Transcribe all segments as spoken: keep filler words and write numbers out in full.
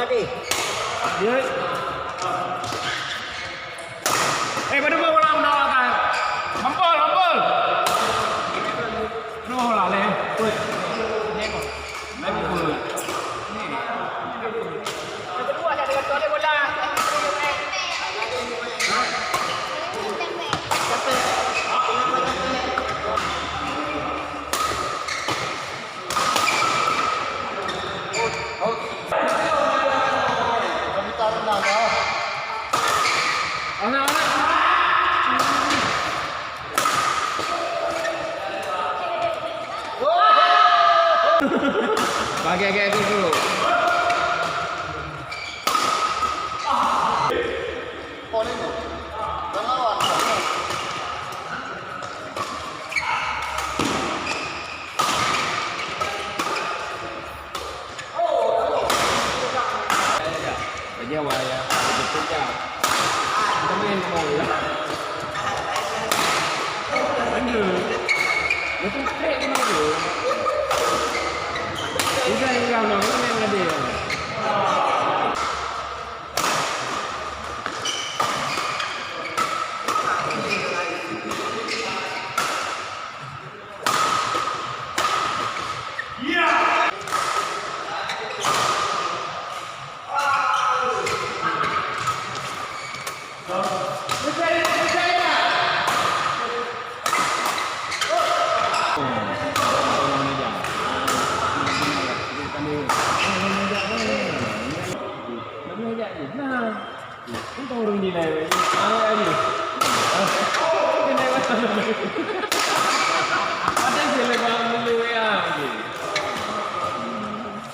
Eh, pada bola nak kan. Mampol, mampol. Aduh, lah leh. Woi. Main bola. Pakai kayak gitu. Raja wayang, betul tak? Temen kau ya. Bener. Betul tak kena tu? Bukan yang kau nak, bukan yang ada. Nah. Kan ureueng di lain. Ah, ni. Ada je lebar dulu ya. Ni.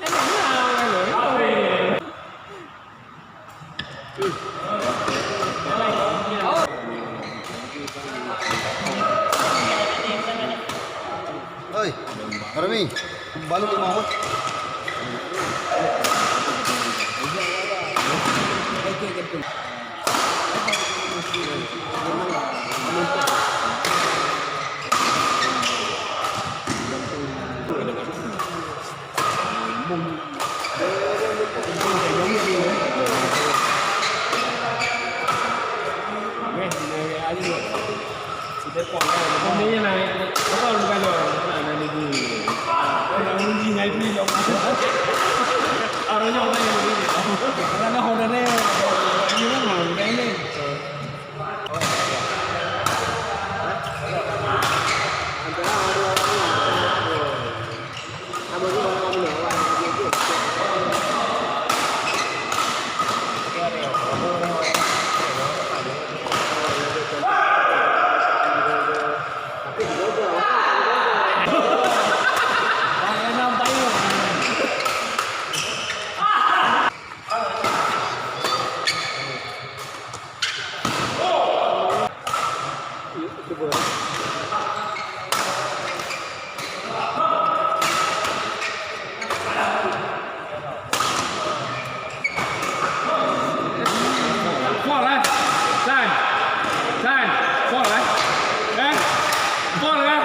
Ni, ni, ni, ni. Oi, Rami, balut limau. Foul, eh? San. San. Foul, eh? Eh? Foul, eh?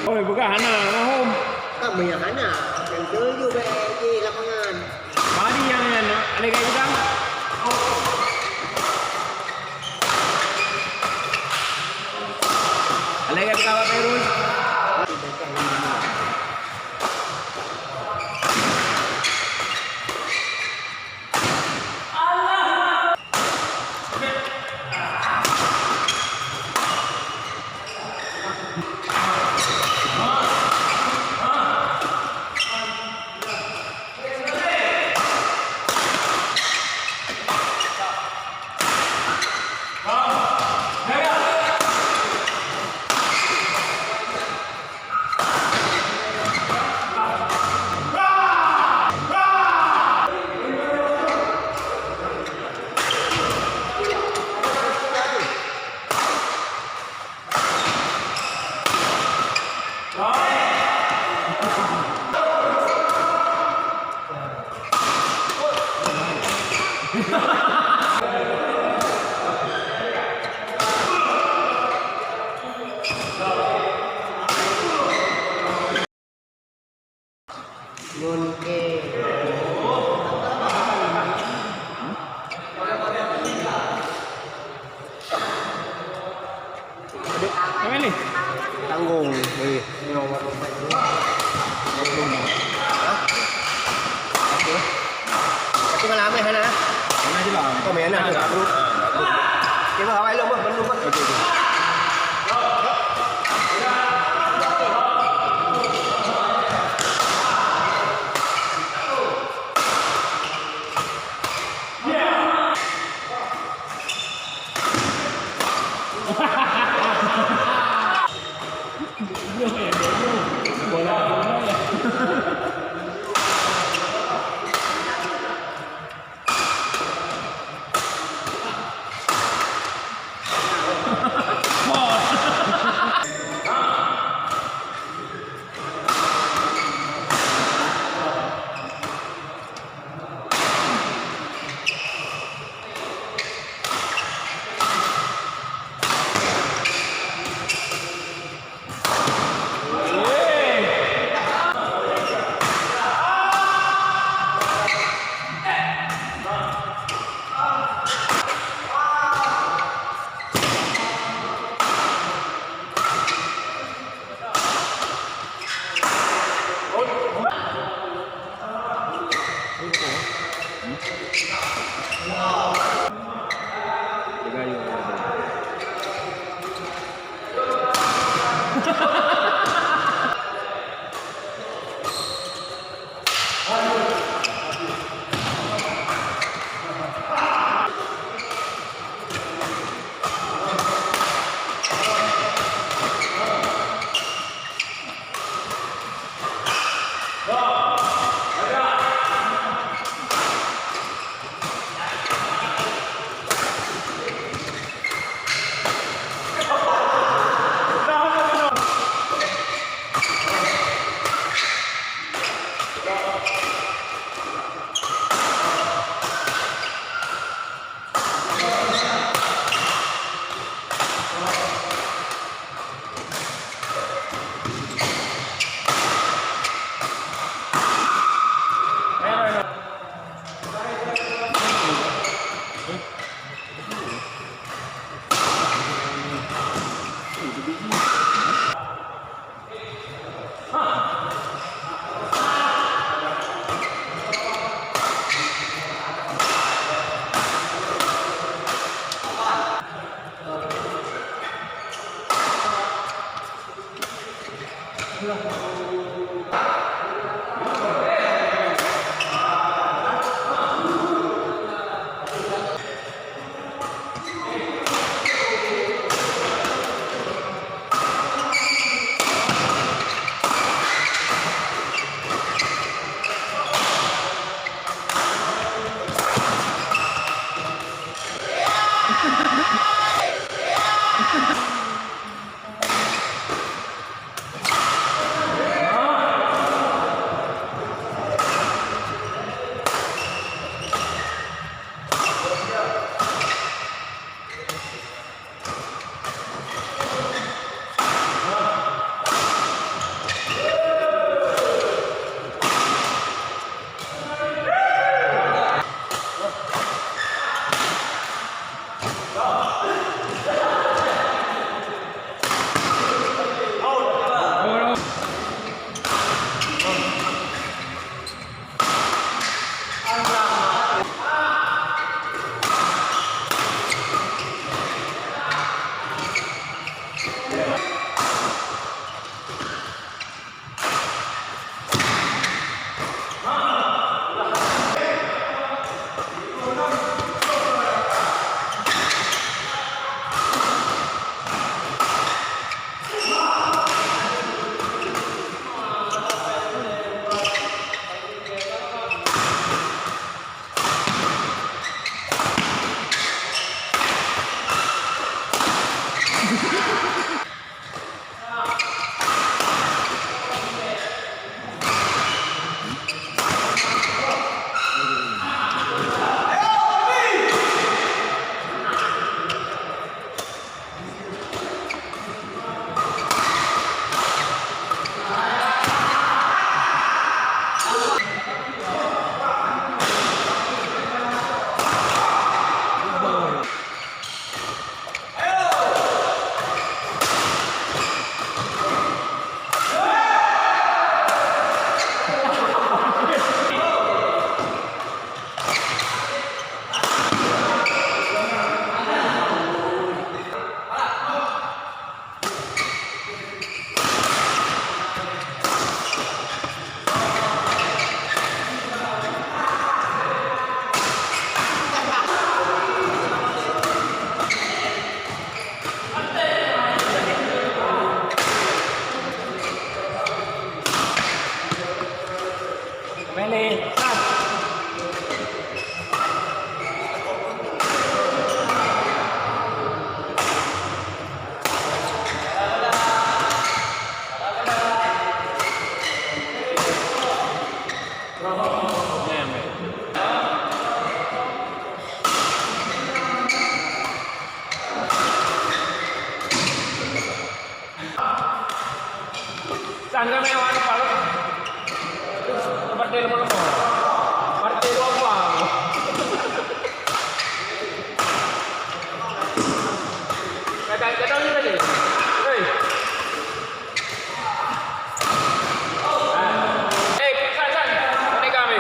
Oi, peugah hana, mahom. Kan meunyo hana, nyang keuneuk bèk di lapangan. Padi nyang nyan, alèh gai gudang. Alèh gai gudang, Pak Fairuz. Apa ni? Tanggung. Eh. Hah? Tapi malam eh, hana? Hana je lah. Oh, main lah. Hana. Okey, bah, awak elok, bah, bandum, bah. Okey, okey. Kan kami awak nampak tu. Partai lemah-lemah. Partai luar bang. Kata, kata ni tadi. Hei. Ah. Eh, San, San. Mana kami?